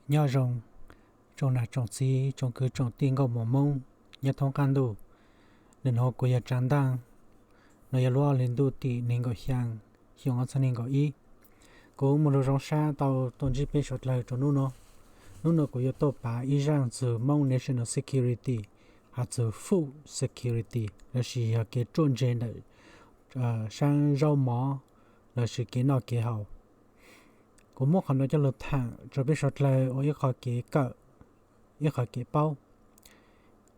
Nyob zoo tsoom nam tsoom txiv tsoom kwv tsoom tij nkauj muam Hmoob nyob thoob qab ntuj. Nim no kuv yog Tsav Ntaaj, no yog lub ob hlis ntuj tim nees nkaum xyaa xyoo ob txhiab nees nkaum ib. Kuv muaj lus zoo sab tau tuaj ntsib peb suav dlawg rua hnub no. Hnub no kuv yuav tuaj pav ib zaaj txug Hmoob National Security, has txug food security lossis yog kev ruaj ntseg ntawm saab zaub mov lossis kev noj kev haus. Kuv muab qhov no coj lug thaam rua peb suav dlawg ua ib qhov kev kawm, ib qhov kev paub.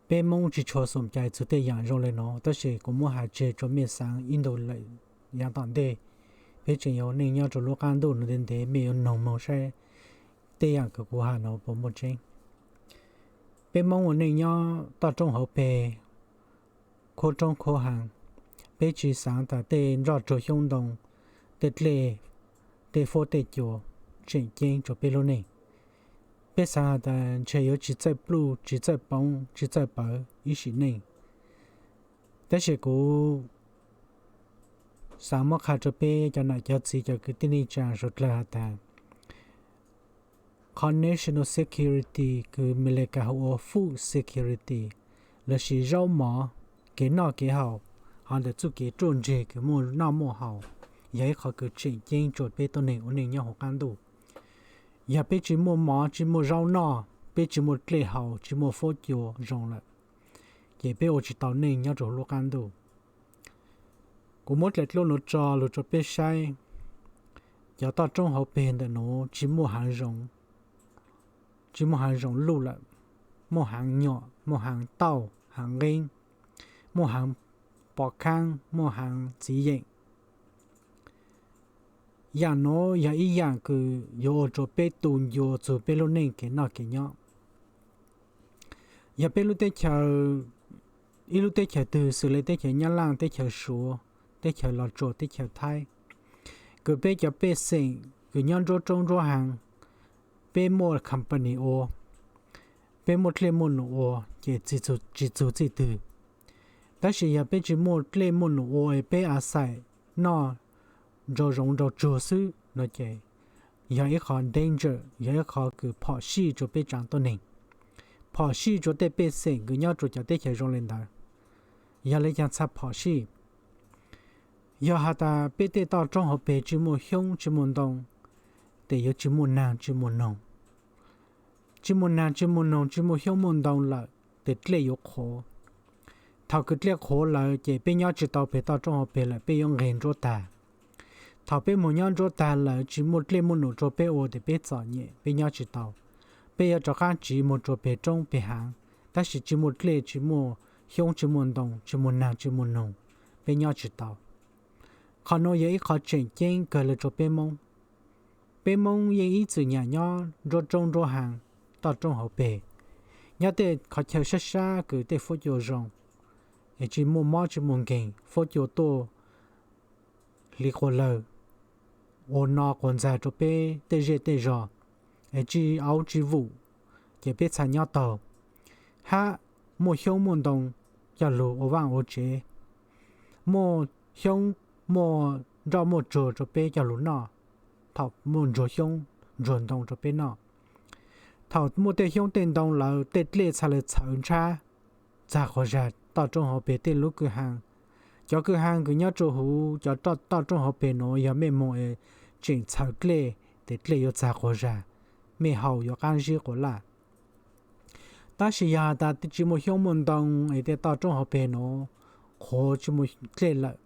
Peb Moob tsi tshua xoom cai txug tej yaam zoo le no, tab sis kuv muab has tseg rua mej xaav ib ntu lawm yav tom ntej. Peb tseem yuav neej nyob rua lub qaab ntuj no ntev ntev, mej yuav noog moog saib tej yaam kws kuv has no puas muaj tseeb. Peb Moob ua neej nyob toj roob hauv peg, khuab roob khuab haav. Peb tsi xaav tas tej nroj rug xyoob ntoo, tej dlej, tej fuab tej cua tseem ceeb rua peb lub neej. Peb xaav has tas ntshe yuav tsi txawj pluj, tsi txawj poob, tsi txawj pawv ib sim neej. Tab sis kuv xaav muab qha rua peb cov nam cov txiv cov kwv tij neej tsaa suav dlawg has tas, qhov national security kws Amelikas hu ua food security, lossis zaub mov, kev noj kev haus, hov ntawm txuj kev ruaj ntseg kws muaj noj muaj haus, yog ib qhov kws tseem ceeb rua peb tuab neeg ua neej nyob huv qaab ntuj. Yog peb tsi muaj mov, tsi muaj zaub noj, peb tsi muaj dlej haus, tsi muaj fuab cua zoo lawm, ces peb ua tsi tau neej nyob rua huv lub qaab ntuj. Kuv muab dlaim dluab nuav tso lug rua peb saib, cov toj roob hauv peg ntawm nuav tsi muaj haav zoo, tsi muaj haav zoo luj lawm, muaj haav nyuam, muaj haav tauj haav nqeeb, muaj haav pov khaab, muaj haav txiv yeem. Yaam nuav yog ib yaam kws yuav ua rua peb tu ncua txug peb lub neej kev noj kev nyob. Yog peb lub teb chaws, ib lub teb chaws twg xws le teb chaws Nyab Laj, teb chaws Suav, teb chaws Los Tsuas, teb chaws Thaib, kws peb cov pej xeem kws nyob nruab roob nruab haav, peb muaj company ua, peb muaj dlej muaj num ua ces tsi txug txij twg. Tab sis yog peb tsi muaj dlej muaj num ua, peb a xais noj nrau zoov nrau tsuag xwb no ces yog ib qhov danger, yog ib qhov kws phom sij rua peb tsaam tuab neeg, phom sij rua tej pej xeem kws nyob rua cov teb chaws zoo le ntawd. Yog le caag txha phom sij? Yog has tas peb tej toj roob hauv peg tsi muaj xyoob tsi muaj ntoo, tes yuav tsi muaj naag tsi muaj noog. Tsi muaj naag tsi muaj noog, tsi muaj xyoob muaj ntoo lawm, tes dlej yuav qhuav. Thaum kws dlej qhuav lawm ces peb nyob tsi tau peg toj roob hauv peg lawm, peb yuav nqeg nruab tag. Thaum peb moog nyob nruab tag lawm tsi muaj dlej muaj num rua peb ua tes peb txom nyem, peb nyob tsi tau. Peb yuav rov qaab tsiv moog rua peg roob peg haav, tab sis tsi muaj dlej tsi muaj xyoob tsi muaj ntoo, tsi muaj naag tsi muaj noog, peb nyob tsi tau. Qhov nuav yog ib qhov tseem ceeb kawg le rua peb Moob. Peb Moob yeej ib txwm nyam nyob nruab roob nruab haav, toj roob hauv peg, nyob tej qhov chaw sab sab kws tej fuab cua zoo, es tsi muaj mob tsi muaj nkeeg, fuab cua tuaj hliv quas lawg, ua no quas ntxag rua peb tej zej tej zog, es tsi auv tsi vum, ces peb txha nyob taug. Hab muaj xyoob muaj ntoo coj lug ua vaaj ua tsev, muaj xyoob muaj nroj muaj tsuag rua peb coj lug noj. Thaum muaj ntsuag xyoob ntsuag ntoo rua peb noj, thaum muaj tej xyoob tej ntoo lawm tej dlej txha le txhawv ntshab, txag quas zag toj roob hauv peg tej lub kwj haa. Cov kwj haa kws nyob rua huv cov toj roob hauv peg nuav yog mej moog es tseem txhawv dlej, tes dlej yuav txag quas zag, mej haus yuav qaab zib quas laj. Tab sis yog has tas tsi muaj xyoob muaj ntoo es tej toj roob hauv peg nuav qhuav tsi muaj dlej lawm,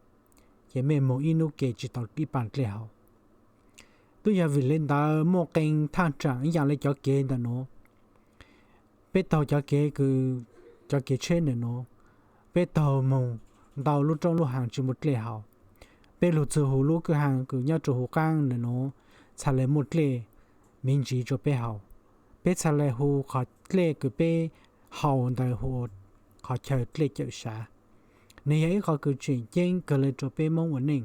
ces mej moog ib nub ke tsi tau ib paag dlej haus. Tub yog vim le ntawd muaj qee thaaj tsaam ib yaam le cov kev ntawm nuav, peb taug cov kev kws, cov kev tsheb ntawm nuav, peb taug moog ntau lub roob lub haa tsi muaj dlej haus. Peb lug txug huv lub kwj haa kws nyob rua huv qaab ntawm nuav, txha le muaj dlej miv ntsiv rua peb haus. Peb txha le hu qhov dlej kws peb haus ntawd hu ua qhov chaw dlej cawm sav. Nwg yog ib qhov kws tseem ceeb kawg le rua peb Moob ua neej.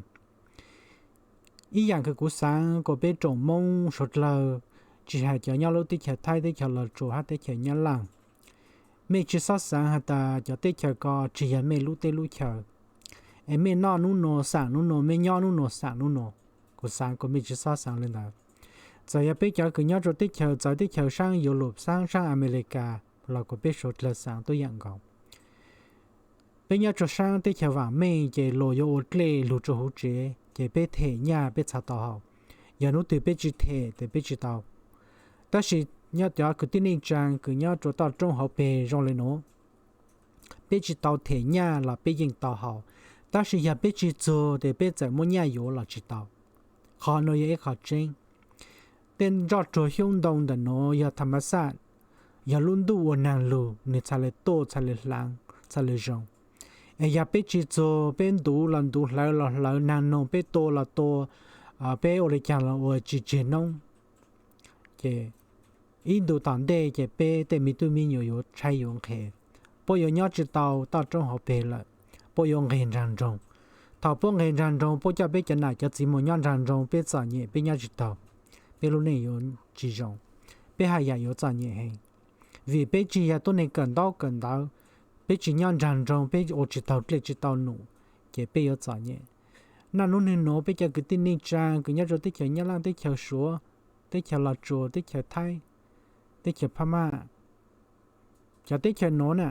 Ib yaam kws kuv xaav kuas peb tsoom Moob suav dlawg, tsi has cov nyob lub teb chaws Thaib, teb chaws Los Tsuas hab teb chaws Nyab Laj, mej tsi xob xaav has tas cov teb chaws ko tsi yog mej lub teb lub chaw, es mej noj nub nuav xaam nub nuav, mej nyob nub nuav xaam nub nuav. Kuv xaav kuas mej tsi xob xaav le ntawd. Txawm yog peb cov kws nyob rua teb chaws txawv teb chaws saab Europe saab saab America los kuas peb suav dlawg xaav tuab yaam nkaus. Peb nyob rua saab teb chaws vaam meej ces luas yuav ua dlej lug rua huv tsev ces peb them nyaj peb txhaj tau haus. Yog nub twg peb tsi them tes peb tsi tau. Tab sis nyob cov kwv tij neej tsaa kws nyob rua toj roob hauv peg zoo le nuav, peb tsi tau them nyaj los peb yeej tau haus, tab sis yog peb tsi txuag tes peb txawm muaj nyaj yuav los tsi tau. Qhov nuav yog ib qho tseeb. Tej nroj rua xyoob ntoo ntawm nuav yog tha ma xaj, yog lub ntuj ua naag lug nwg txhaj le tuaj txhaj le hlaav txhaj le zoo. Es yog peb tsi txuag peb ntuv los ntuv hlawv los hlawv naag noog peb tua los tua, peb ua le caag los ua tsi tseg noob, ces ib ntu tom ntej ces peb tej me tub me nyuam yuav tshaib yuav nqhis, puab yuav nyob tsi tau toj roob hauv peg lawm, puab yuav nqeg nraag nroog. Thaum puab nqeg nraag nroog puab coj peb cov nam cov txiv moog nyob nraag nroog peb txom nyem peb nyob tsi taug, peb lub neej yuav tsi zoo, peb haj yam yuav txom nyem heev. Vim peb tsi yog tuab neeg kawm ntaub kawm ntawv, peb tsi nyob nraag nroog peb ua tsi taug dlej tsi tau num, ces peb yuav txom nyem. Naj nub nwg nuav peb cov kwv tij neej tsaa kws nyob rua teb chaws Nyab Laj teb chaws Suav, teb chaws Los Tsuas teb chaws Thaib, teb chaws Phab Maj, cov teb chaws nuav na,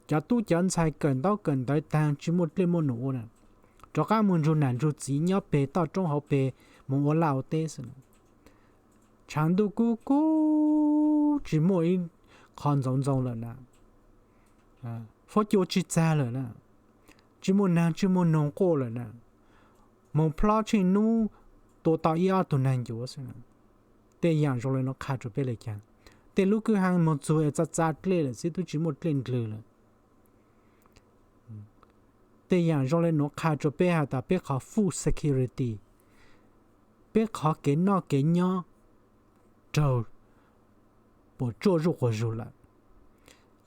cov tub cov ntxhais kawm ntaub kawm ntawv taag tsi muaj dlej muaj num ua na, rov qaab moog nrug nam nrug txiv nyob peg toj roob hauv peg moog ua laj ua teb xwb. Tshav ntuj kub kub tsi muaj ib qho ntxoov ntxoo lawm na, huab cua tsi txag lawm na, tsi muaj naag tsi muaj noog quaj lawm na, moog plhob tsheej nub tua tau ib ob tug naag ncuav xwb. Tej yaam zoo le nuav qha rua peb le caag? Tej lub kwj ha moog txug es txav txav dlej lawm xwb, tub tsi muaj dlej ndlwg lawm. Tej yaam zoo le nuav qha rua peb has tas peb qhov food security, peb qhov kev noj kev nyob raug puas tsuaj zuj quas zug lawm.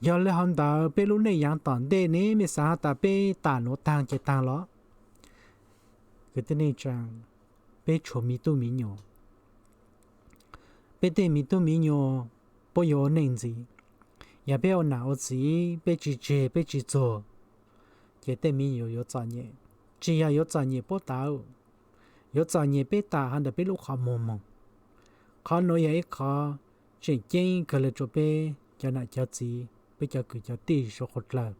Yog le hov ntawd peb lub neej yaav tom ntej ne mej xaav has tas peb tam nuav taag ces taag los? Kwv tij neej tsaa, peb tshuav me tub me nyuam, peb tej me tub me nyuam puab yuav ua neej ntxiv. Yog peb ua nam ua txiv peb tsi tseg peb tsi txuag, ces tej me nyuam yuav txom nyem. Tsi yog yuav txom nyem puab tas, yuav txom nyem peb tas hov ntawm peb lub qhov muag moog. Qhov nuav yog ib qhov tseem ceeb kawg le rua peb cov nam cov txiv, peb cov kwv cov tij suav quas dlawg.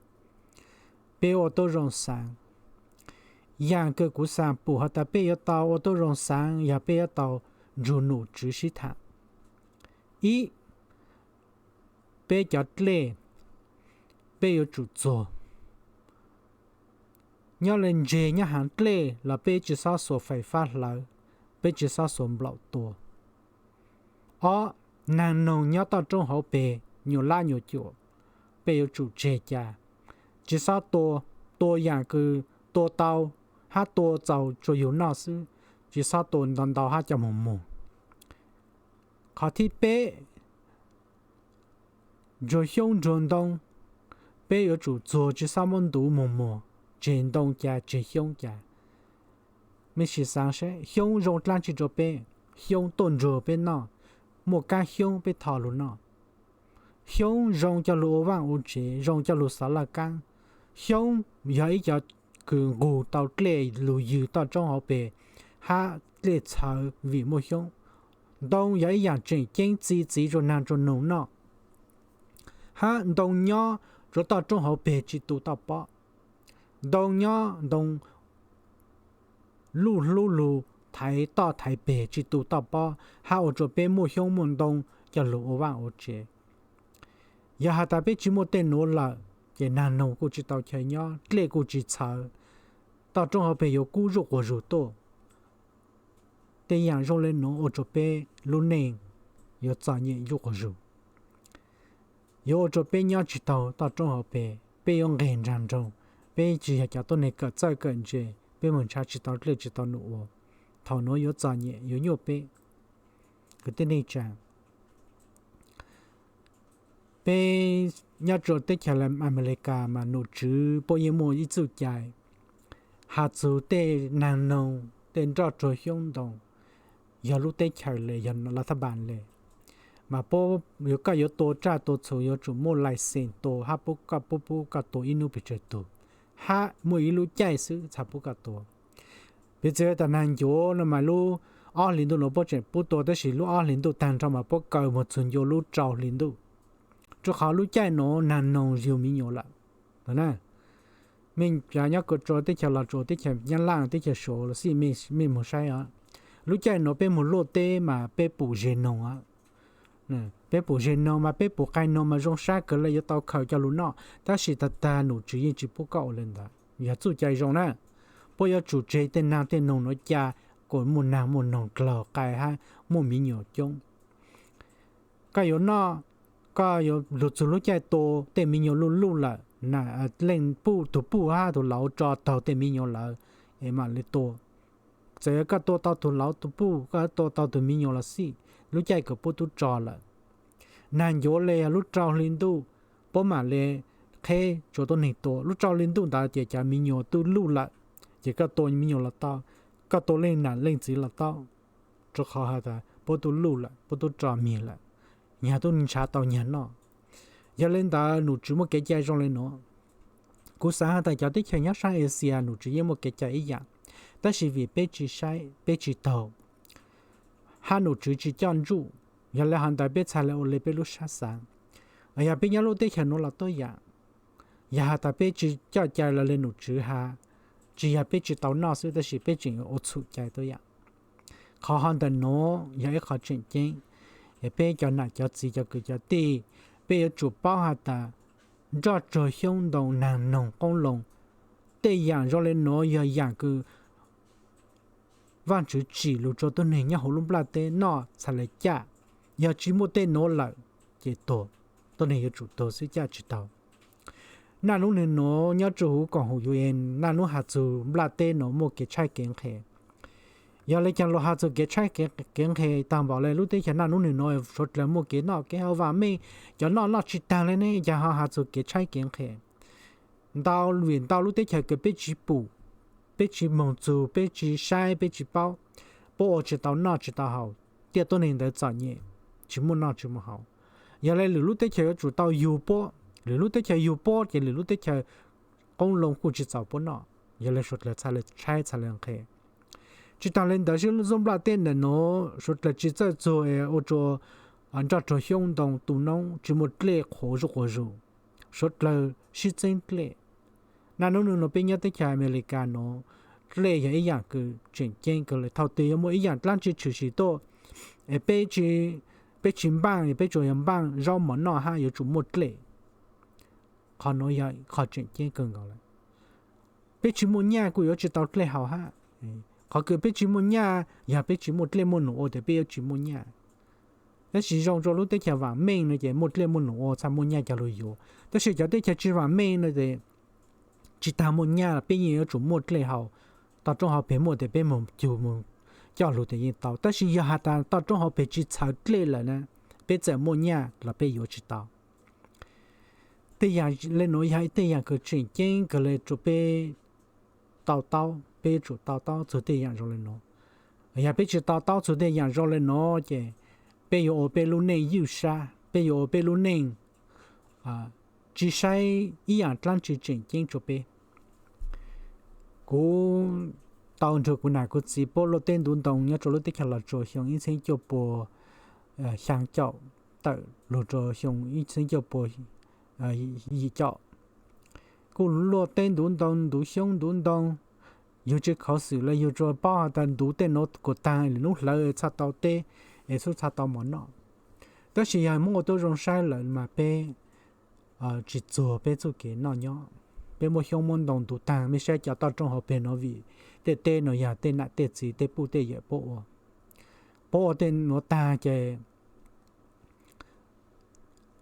Peb ua tuab zoo xaav. Yaam kws kuv xaam pum has tas peb yuav tau ua tuab zoo xaav yog peb yuav tau nrug num tswv sib tham. Ib, peb cov dlej peb yuav tsum txuag. Nyob le ntseg nyob haav dlej los peb tsi xob xuas fais fab hlawv, peb tsi xob xuas nplaum tua. Ob, naag noog nyob toj roob hauv peg, nyuam lab nyuam cuam, peb yuav tsum tseg ca, tsi xob tua, tua yaam kws tua tau hab tua txaus rua yug noj xwb, tsi xob tua ntau ntau hab coj moog muag. Qhov thib peb, nrug xyoob nrug ntoo, peb yuav tsum txuag tsi xob muab ntuv moog muag, tseg ntoo ca tseg xyoob ca. Mej sim xaav seb xyoob zoo dlaab tsi rua peb? Xyoob tuaj nrug peb noj, muaj kaab xyoob peb tho lug noj. Xyoob zoo coj lug ua vaaj ua tsev, zoo coj lug xov laj kaab. Xyoob yog ib cov kws nqug tau dlej lug ywg toj roob hauv peg hab dlej txhawv vim muaj xyoob. Ntoo yog ib yaam tseem ceeb txi txiv rua naag rua noog noj, hab ntoo nyob rua toj roob hauv peg tsi tu toj pob. Ntoo nyob ntoo luj hlub lug thaiv toj thaiv peg tsi tu toj pob hab ua rua peb muaj xyoob muaj ntoo coj lug ua vaaj ua tsev. Yog has tas peb tsi muaj tej nuav lawm ces naag noog kuj tsi tau chaw nyob, dlej kuj tsi txhawv, toj roob hauv peg yuav kub zuj quas zug tuaj. Tej yaam zoo le nuav ua rua peb lub neej yuav txom nyem zuj quas zug, yuav ua rua peb nyob tsi taug toj roob hauv peg, peb yuav nqeg nraag nroog, peb tsi yog cov tuab neeg kawm txawj kawm ntse, peb moog nrhav tsi tau dlej tsi tau num ua. Thaum nuav yuav txom nyem yuav nyuaj peb. Kwv tij neej tsaa, peb nyob rua teb chaws Amelikas mas nom tswv puab yeej muaj ib txuj cai, has txug tej naag noog tej nroj rua xyoob ntoo, yog lub teb chaws le yog lav thab npas le, mas puab yuav, koj yuav tua raj tua txhu yuav tsum muaj license tua hab puab, koj puab pub koj tua ib nub pes tsawg tug, hab muaj ib lub caij xwb txhaj pub koj tua. Piv txwv tas naag ncuav no mas lub ob hlis ntuj no puab tseem pub tua, tab sis lub ob hlis ntuj taag nrho mas puab kaw moog txug ncua lub rau hlis ntuj, rua qhov lub caij nuav naag noog yug miv nyuas lawm. Mej nyob kws rua teb chaws Los Tsuas, teb chaws Nyab Laj, teb chaws Suav los xij, mej moog saib os. Lub caij nuav peb moog luaj teb mas peb pum ze noog os. Peb pum ze noog mas peb pum qai noog mas zoo sab kawg le yuav tau khaws coj lug noj, tab sis tag tag num tswv yeej tsis pub koj ua le ntawd. Yog txuj cai zoo na, puab yuav tsum tseg tej naag tej noog nuav ca kom muaj naag muaj noog dlawg qai hab muaj miv nyuas coob. Koj yuav noj, koj yuav lug txug lub caij tua tej miv nyuas luj luj lawm, leej puj, tug puj hab tug lauv tso taug tej miv nyuas lawm es mam le tua. Txawm koj tua tau tug lauv tug puj, koj tua tau tug miv nyuas los xij, lub caij kws puab tub tso lawm, naag ncuav le yog lub rau hli ntuj, puab mam le qheb tsua tuab neeg tua. Lub rau hli ntuj ntawd ces cov miv nyuas tub luj lawm, ces koj tua miv nyuas los tau, koj tua leej nam leej txiv los tau, rua qhov has tas puab tub luj lawm, puab tub tso miv lawm, nyag tub ntshav tau nyag noj. Yog le ntawd num tswv muaj kev cai zoo le nuav. Kuv xaav has tas cov teb chaws nyob saab Asia num tswv yeej muaj kev cai ib yam, tab sis vim peb tsis saib, peb tsis taug, hab num tswv tsis coj ntsuj, yog le hov ntawd peb txhaj le ua le peb lub sab xaav. Yog peb nyob lub teb chaws nuav los tuab yam, yog has tas peb tsis coj cai los le num tswv has, tsis yog peb tsis tau noj xwb tab sis peb tseem ua txhum cai tuab yam. Qhov hov ntawm nuav yog ib qho tseem ceeb, es peb cov nam cov txiv cov kwv cov tij, peb yuav tsum paub has tas nroj tsuag xyoob ntoo naag noog qoob loo, tej yam zoo le nuav yog yam kws Vaajtswv tsim lug rua tuab neeg nyob huv lub nplaj teb noj txhaj le caj. Yog tsis muaj tej nuav lawm ces tuag, tuab neeg yuav tsum tuag xwb caj tsis taug. Naj nub nwg nuav nyob rua huv koom haum UN, naj nub has txug nplaj teb nuav muaj kev tshaib kev nqhis. Yog le caag luas has txug kev tshaib kev nqhis taag npaum le lub teb chaws naj nub nwg nuav suav dlawg muaj kev noj kev haus vaam meej, cov noj noj tsis taag le ne, caag ho has txug kev tshaib kev nqhis. Ntau vim ntau lub teb chaws kws peb tsis pum, peb tsis moog txug, peb tsis saib, peb tsis paub, puab ua tsis tau noj tsis tau haus, thiaj tuab neeg ntawd txom nyem, tsis muaj noj tsis muaj haus. Yog le lwm lub teb chaws yuav tsum tau yug puab, lwm lub teb chaws yug puab ces lwm lub teb chaws qoob loo kuj tsis txaus puab noj. Yog le suav dlawg txhaj le tshaib txhaj le nqhis. Tsis taag le ntawd, sib zub nplaj teb ntawm nuav suav dlawg tsis txawj txuag es ua rua nroj tsuag xyoob ntoo tu noob tsis muaj dlej qhuav zuj quas zug, suav dlawg sib txeeb dlej. Naj nub nwg nuav peb nyob teb chaws Amelikas nuav, dlej yog ib yaam kws tseem ceeb kawg le. Thaum twg yuav muaj ib yaam dlaab tsi tshwm sim tuaj es peb tsis npaaj, peb tsuas yog npaaj zaub mov noj hab yuav tsum muaj dlej. Qhov nuav yog qhov tseem ceeb kawg nkaus le. Peb tsis muaj nyaj kuj yuav tsis tau dlej haus hab. Qhov kws peb tsis muaj nyaj yog peb tsis muaj dlej muaj num ua tes peb yuav tsis muaj nyaj. Tab sis zoo rua lub teb chaws vaam meej no ces muaj dlej muaj num ua txhaj muaj nyaj coj lug yuav. Tab sis cov teb chaws tsis vaam meej no ces tsis taag muaj nyaj los peb yeej yuav tsum muaj dlej haus. Toj roob hauv peg muaj tes peb moog cug moog coj lug tes yeej tau. Tab sis yog has tas toj roob hauv peg tsis txhawv dlej lawm na, peb txawm muaj nyaj los peb yuav tsis tau. Tej yaam le nuav yog tej yaam kws tseem ceeb kawg le rua peb to taub, peb yuav tsum to taub txug tej yaam zoo le nuav. Yog peb tsis to taub txug tej yaam zoo le nuav ces peb yuav ua peb lub neej ywj sab, peb yuav ua peb lub neej tsis saib ib yaam dlaab tsi tseem ceeb rua peb. Kuv tau nrug kuv nam kuv txiv puab luaj teb ntuv ntoo nyob rua lub teb chaws Los Tsuas xyoo ib txheeb cuaj pua xyaa caum tawm lug rua xyoo ib txheeb cuaj pua yim caum. Kuj luaj teb ntuv ntoo, ntuv xyoob ntuv ntoo, yug tsis khuv xim le, yug tsuas paub has tas ntuv tej nuav kuas taag lwm nub hlawv txhaj tau teb es xub txhaj tau mov noj. Tab sis yog muab ua tuab zoo saib lawm mas peb tsis txuag peb txuj kev noj nyob. Peb muab xyoob muab ntoo ntuv taag, mej saib cov toj roob hauv peg nuav vim tej teb nuav yog tej nam tej txiv tej puj tej yawm puab ua. Puab ua tej nuav taag ces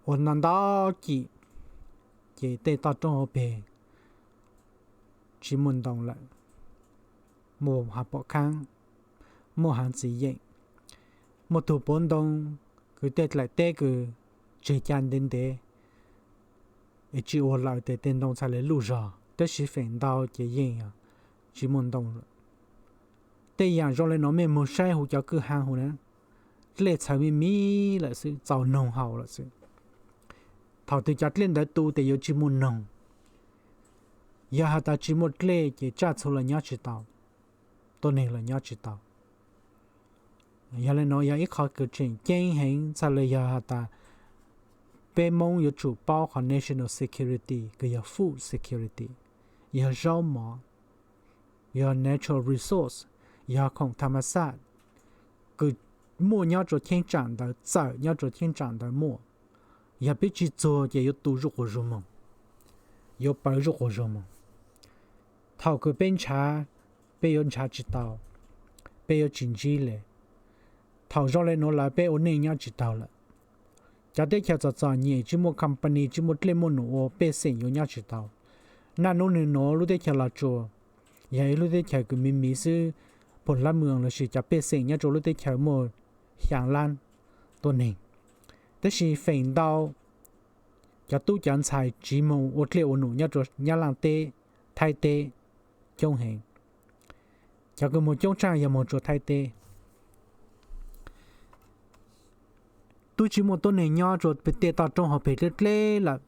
ua ntau ntau cim, ces tej toj roob hauv peg tsis muaj ntoo lawm, muaj hav pom khaab, muaj hav ntxiv yeem, muaj tug puav ntoo kws tej dlaim teb kws tseg ca ntev ntev es tsis ua lawm tes tej ntoo txhaj le luj zog, tab sis feem ntau ces yeej tsis muaj ntoo lawm. Tej yaam zoo le nuav mej moog saib huv cov kwj ha huv na, dlej txhawv me me lawm xwb, txaus noog haus lawm xwb. Thaum twg cov dlej ntawd tu tes yuav tsis muaj noog. Yog has tas tsis muaj dlej ces tsaj txhu los nyob tsis tau, tuab neeg los nyob tsis tau. Yog le nuav yog ib qho kws tseem ceeb heev txhaj le yog has tas peb Moob yuav tsum paub qhov national security kws yog food security, yog zaub mov, yog natural resource, yog khoom tha ma xaj kws muaj nyob rua cheeb tsam ntawd, txawm nyob rua cheeb tsam ntawd muaj. Yog peb tsi txuag ces yuav tu zuj quas zug moog, yuav pawv zuj quas zug moog. Thaum kws peb nrhav, peb yuav nrhav tsi tau, peb yuav tsi ntsib le. Thaum zoo le nuav lawm peb ua neej nyob tsi tau lawm. Cov teb chaws txom txom nyem tsi muaj company, tsi muaj dlej muaj num ua, pej xeem yuav nyob tsi tau. Naj nub nwg nuav lub teb chaws Los Tsuas yog ib lub teb chaws kws miv miv xwb, phum lab mws lossis cov pej xeem nyob rua lub teb chaws muaj xyaa lab tuab neeg. Tab sis feem ntau cov tub cov ntxhais tsiv moog ua dlej ua num nyob rua Nyab Laaj teb, Thaib teb coob heev. Cov kws moog coob tsaaj yog moog rua Thaib teb. Tub tsi muaj tuab neeg nyob rua tej toj roob hauv pes dleb dleb lawm.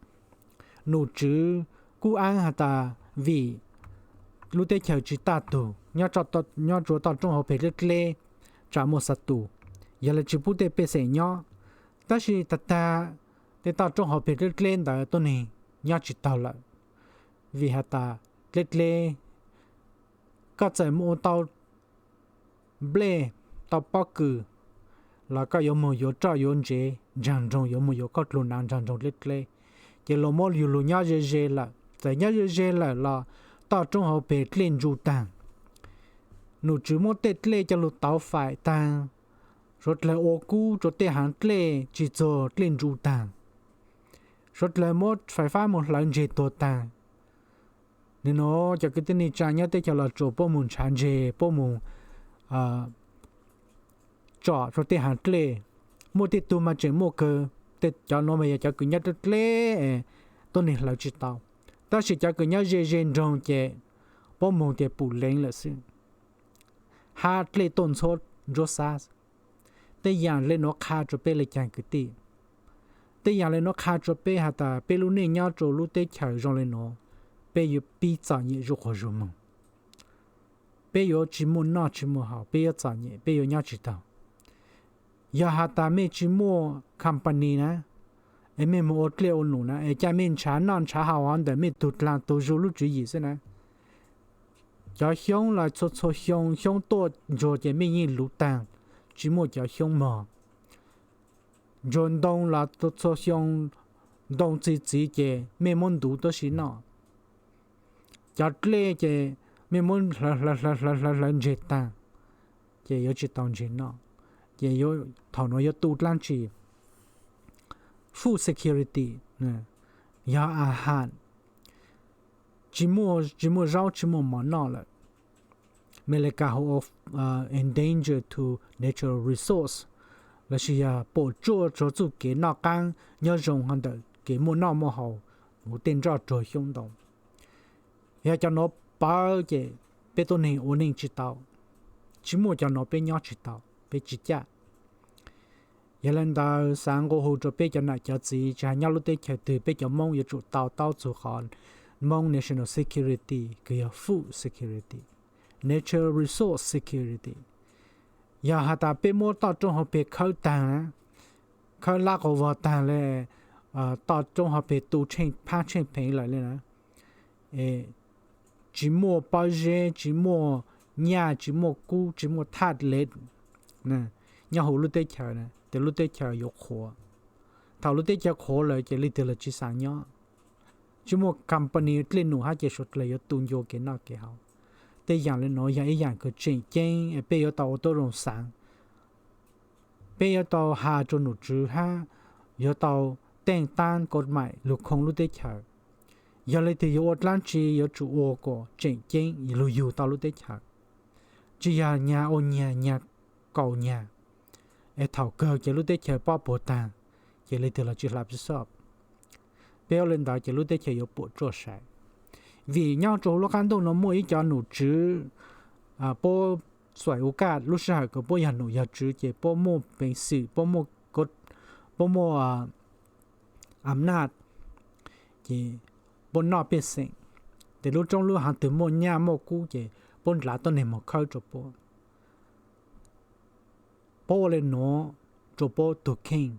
Num tswv kuj aab has tas vim lub teb chaws tsi taj tug, nyob rua toj roob hauv pes dleb dleb, tsam muaj xav tus, yog le tsi pub tej pej xeem nyob. Tab sis tag tag tej toj roob hauv pes dleb dleb ntawd tuab neeg nyob tsi taug lawm, vim has tas dleb dleb, koj txawm mus ua tau nplej, tau pob kws los koj yuav moog yuav roj yuav ntsev nraag nroog, yuav moog yuav kauj dlug nav nraag nroog dleb dleb, ces luas muab yug lug nyob ze ze lawm. Txawm nyob ze ze lawm los toj roob hauv pes dlej ntsu taag. Num tswv muab tej dlej coj lug tauv faim taag, suav dlawg ua kub rua tej haav dlej tsi txuag dlej ntsu taag, suav dlawg muab fais fab moog hlawv ntseg tuag taag. Nwg nuav cov kwv tij neej tsaa nyob teb chaws Los Tsuas puab moog nrhav ntseg, puab moog tsom rua tej haav dlej. Muaj tej tug mas tseem muaj kawg, tej cov nuav mas yog cov kws nyob dleb dleb, tuab neeg hlawv tsi tau. Tab sis cov kws nyob ze ze nroog ces puab moog tes pum leev lawm xwb. Hab dlej tuaj ntxhuab ntsuab xab. Tej yaam le nuav qha rua peb le caag kwv tij? Tej yaam le nuav qha rua peb has tas peb lub neej nyob rua lub teb chaws zoo le nuav, peb yuav pib txom nyem zuj quas zug moog. Peb yuav tsi muaj noj tsi muaj haus, peb yuav txom nyem, peb yuav nyob tsi taug. Yog has tas mej tsi muaj company na, es mej moog ua dlej ua num na, es ca mej nrhav noj nrhav haus hov ntawm mej tug dlaag tug zug lub tswv yim xwb na, cov xyoob los txhua txhua xyoo xyoob tuaj ntsuag ces mej yeej luv taag, tsi muaj cov xyoob mog. Ntsuag ntoo los txhua xyoo ntoo txi txiv ces mej muab ntuv tuab si noj. Cov dlej ces mej muab hlawv hlawv hlawv hlawv hlawv ntseg taag, ces yuav tsi tau ntseg noj. Ces thaum nuav yuav tu dlaab tsi? Food security, yog a has, tsi muaj zaub tsi muaj mov noj lawm. Amelikas hu ua endanger to natural resource, lossis yog pum tsuaj rua txuj kev noj qaab nyob zoo hov ntawm kev muaj noj muaj haus huv tej nroj ruag xyoob ntoo. Yog cov nuav pawv ces peb tuab neeg ua neej tsi tau, tsi muaj cov nuav peb nyob tsi tau, peb tsi caj. Yog le ntawd xaav nqua hu rua peb cov nam cov txiv tsi has nyob lub teb chaws twg, peb cov Moob yuav tsum tau taub txug qhov Moob national security kws yog food security, natural resource security. Yog has tas peb muab toj roob hauv pes khawb taag na, khawb lab qau vog taag le, toj roob hauv pes tu tsheej phaab tsheej pheev lawm le na, tsi muaj pob zeb, tsi muaj nyaj, tsi muaj kub, tsi muaj thaj le nyob huv lub teb chaws, tes lub teb chaws yuav qhuav. Thaum lub teb chaws qhuav lawm ces leej twg los tsi xav nyob. Tsi muaj company dlej num hab ces suav dlawg yuav tu ncua kev noj kev haus. Tej yaam le nuav yog ib yaam kws tseem ceeb es peb yuav tau ua tuab zoo xaav. Peb yuav tau has rua num tswv hab yuav tau teej taab kov maim lug khoo lub teb chaws. Yog leej twg yuav ua dlaab tsi yuav tsum ua kuas tseem ceeb lug yug tau lub teb chaws. Tsi yog nyag ua nyag, nyag kaus nyag, es thaum kawg ces lub teb chaws pob puag taag, ces leej twg los tsi hlab pib soj. Peb ua le ntawd ces lub teb chaws yuav puam tsuaj sai. Vim nyob rua huv lub qaab ntuj nuav muaj ib cov num tswv, puab xuaim u kaj lub sij hawm kws puab yog num yog tswv ces puab muaj peev xwm, puab muaj, puab muaj am naj, ces puab noj pej xeem. Tes lub roob lub haav twg muaj nyaj muaj kub ces puab ndlav tuab neeg moog khawb rua puab. puab ua le nuav rua puab tug kheej.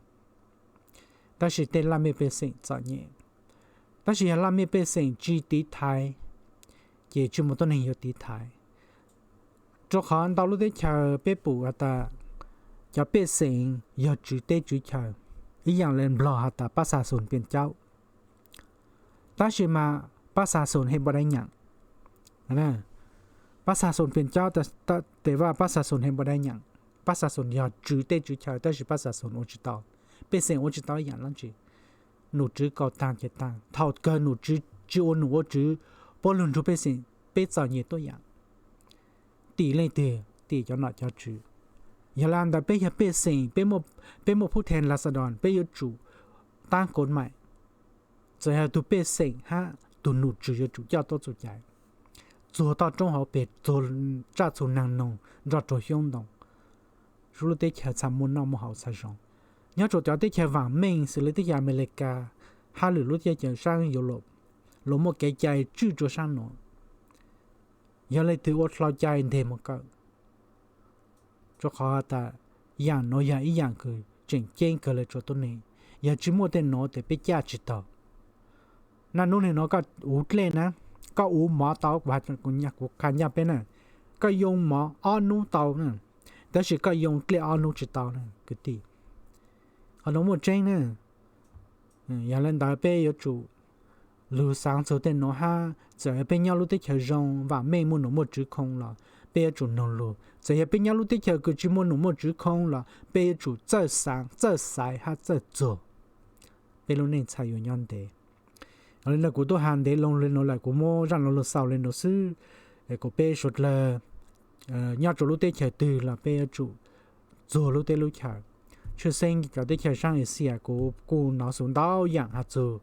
Tab sis tej laj mej pej xeem txom nyem, tab sis yog laj mej pej xeem tsi tiv thaiv, ces tsi muaj tuab neeg yuav tiv thaiv. Rua qhov ntau lub teb chaws peb pum has tas cov pej xeem yog tswv teb tswv chaw, ib yaam le Nplog has tas pab xa xus piam caub, tab sis mas pab xa xus he npau dai nyam. Pab xa xus piam caub, tes vaj pab xa xus he npau dai nyam. Pab xa xus yog tswv teb tswv chaw tab sis pab xa xus ua tsi tau, pej xeem ua tsi tau ib yaam dlaab tsi. Num tswv kaum taag ces taag, thaum kawg num tswv tsi ua num ua tswv, puab lug nrug pej xeem, peb txom nyem tuab yaam. Tim leej twg? Tim cov nom cov tswv. Yog le ntawd peb yog pej xeem, peb muaj phub then laxadon, peb yuav tsum taab kov maim. Txawm yog tug pej xeem hab tug num tswv yuav tsum coj tuab txuj cai, txuag toj roob hauv peg, txuag tsaj txhu naag noog nroj rua xyoob ntoo, sub lub teb chaws txha muaj noj muaj haus txha zoo. Nyob rua cov teb chaws vaam meej xws le teb chaws Amelikas hab lwm lub teb chaws saab Yulop, luas muaj kev cai tswj rua saab nuav. Yog leej twg ua dlhau cai nteg moog kawm, rua qhov tas yaam nuav yog ib yaam kws tseem ceeb kawg le rua tuab neeg. Yog tsi muaj tej nuav tes peb caj tsi taug. Naj nub nwg nuav koj uv dlej na, koj uv mov tau, kuv qha ncaj peb na, koj yoo mov ob nub tau na, tab sis koj yoo dlej ob nub tsi tau na kwv tij. Qhov nuav muaj tseeb na. Yog le ntawd peb yuav tsum lug xaav txug tej nuav hab, txawm peb nyob lub teb chaws zoo vaam meej muaj num muaj tswv khoo los peb yuav tsum noog lug, txawm yog peb nyob lub teb chaws kws tsi muaj num muaj tswv khoo los peb yuav tsum txawj xaav txawj xaiv hab txawj txuag, peb lub neej txhaj yuav nyob ntev. Yog le ntawd kuv tub has ntev loo le nuav lawm, kuv muab zaaj nuav lug xaus le nuav xwb, kuas peb suav dlawg nyob rua lub teb chaws twg los peb yuav tsum txuag lub teb lub chaws. Tshwj xeeb cov teb chaws saab Asia kuv kuj nov xu ntau yaam has txug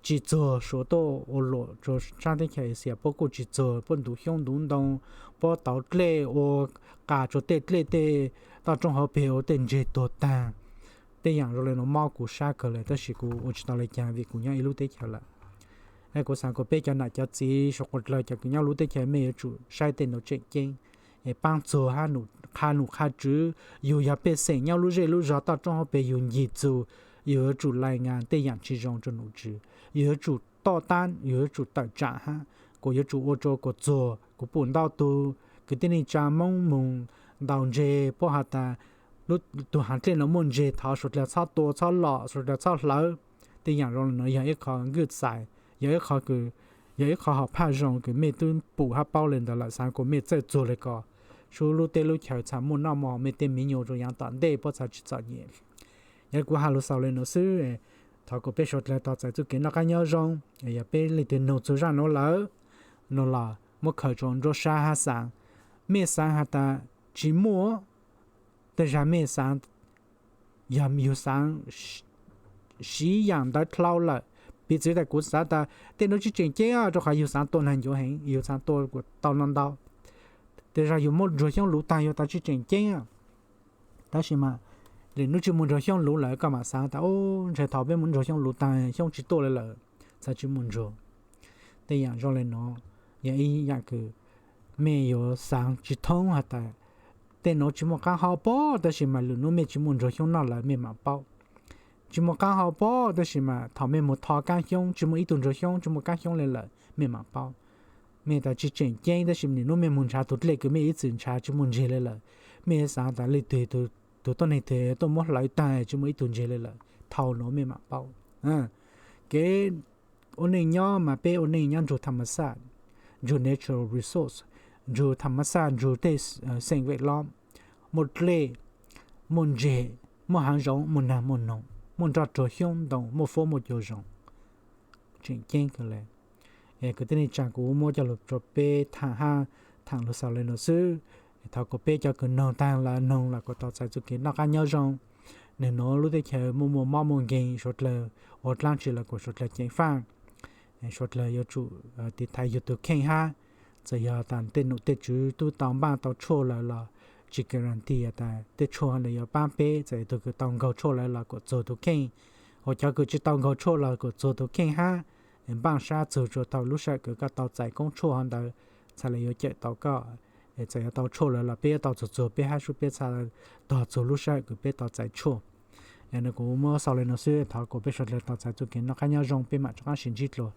tsi txuag, suav tuaj ua luam rua saab teb chaws Asia puab kuj tsi txuag, puab ntuv xyoob ntuv ntoo, puab tauv dlej ua qas rua tej dlej tej toj roob hauv peg ua tej ntseg tuag taag. Tej yaam zoo le nuav mob kuv sab kawg le tab sis kuv ua tsi tau le caag vim kuv nyob ib lub teb chaws lawm. Kuv xaav kuas peb cov nam cov txiv suav dlawg cov kws nyob lub teb chaws mej yuav tsum saib tej nuav tseem ceeb, es paab txuag hab qha num qha tswv. Yug yog pej xeem nyob lub zej lub zog toj roob hauv peg yug ncig txug, yug yuav tsum lai ngaa tej yaam tsi zoo rua num tswv, yug yuav tsum toj tab, yug yuav tsum tawm tsaam hab kuas yuav tsum ua rua kuas txuag. Kuv pum ntau tug kwv tij neej tsaa Moob moog ntaus ntseg puab has tas tug haav dlej nuav muaj ntseg, thov suav dlawg txhob tua txhob lom, suav dlawg txhob hlawv. Tej yaam zoo le nuav yog ib qho good sign, yog ib qho kws, yog ib qho hom phaj zoo kws mej tub pum hab paub le ntawd lawm, xaav kuas mej txawj txuag le ko, sub lub teb lub chaws txhaj muaj noj muaj haus, mej tej miv nyuas rua yaav tom ntej puab txhaj tsi txom nyem. Yog kuv has lug xaus le nuav xwb, thov kuas peb suav dlawg tau txais txuj kev noj qaab nyob zoo. Yog peb leej twg noog txug zaaj nuav lawm, noog los muab khaws rua nruab sab hab xaav. Mej xaav has tas tsi muaj, tej zag mej xaav, yog yug xaav siv yaam ntawd dlhau lawm, piv txwv tas kuv xaav tas tej nuav tsi tseem ceeb rua qhov yug xaav tua naag ncuav heev, yug xaav tua kuas tau no ntau. Tej zag yug muab ntsuag xyoob luv taag yug tas tsi tseem ceeb, tab sis mas lwm nub tsi muaj ntsuag xyoob luv lawm koj mam xaav tas ub ntshe thaus peb muab ntsuag xyoob luv taag xyoob tsi tuaj le lawm, txhaj tsi muaj ntsuag. Tej yaam zoo le nuav yog ib yaam kws mej yuav xaav tsi thoob has tas tej nuav tsi muaj qaab hau pob, tab sis mas lwm nub mej tsi muaj ntsuag xyoob noj lawm mej mam paub. Tsi muaj qaab hau pob, tab sis mas thaus mej moog tho kaab xyoob tsi muaj ib tug ntsuag xyoob, tsi muaj kaab xyoob le lawm mej mam paub. Mej tas tsi tseem ceeb, tab sis nwg nub mej moog nrhav tug dlej kws mej ib txwm nrhav tsi muaj ntseg le lawm, mej xaav tas leej twg tug tuab neeg twg tuaj muab hlawv taag tsi muaj ib tug ntseg le lawm, thaus nuav mej mam paub. Kev ua neej nyob mas peb ua neej nyob nrug tham ma xaj, nrug natural resource, nrug tham ma xaj, nrug tej xeem vem lob, muaj dlej, muaj ntseg, muaj haav zoov, muaj naag muaj noog, muaj nroj rua xyoob ntoo, muaj fuab muaj cua zoo, tseem ceeb kawg le. Kwv tij neej tsaa, kuv muab coj lug rua peb tham hab tham lug xaus le nuav xwb. Thov kuas peb cov kws noog taag lawm, noog lawm kuas tau txais txuj kev noj qaab nyob zoo. Nwg nuav lub teb chaws muaj muaj mob muaj nkeeg, suav dlawg ua dlaab tsi los kuas suav dlawg ceev faaj, suav dlawg yuav tsum tiv thaiv yug tug kheej hab. Txawm yog tas tej num tej tswv tub tau npaaj tau tshuaj lawm los tsi guarantee tas tej tshuaj ntawd yuav paab peb. Txawm yog tug kws tau nkaug tshuaj lawm los kuas txuag tug kheej, hos cov kws tsi tau nkaug tshuaj los kuas txuag tug kheej hab. Npaaj sab txug rua thaus lub sij hawm kws koj tau txais koob tshuaj hov ntawd txhaj le yuav cawm tau koj. Txawm yuav tau tshuaj lawm los peb yuav tau txuag txuag peb hab sub peb txha tog txug lub sij hawm kws peb tau txais tshuaj. Nws kuv muab xaus le nuav xwb, thov kom peb suav dlawg tau txais txuj kev noj qab nyob zoo, peb mam rov qaab sis ntsib dlua.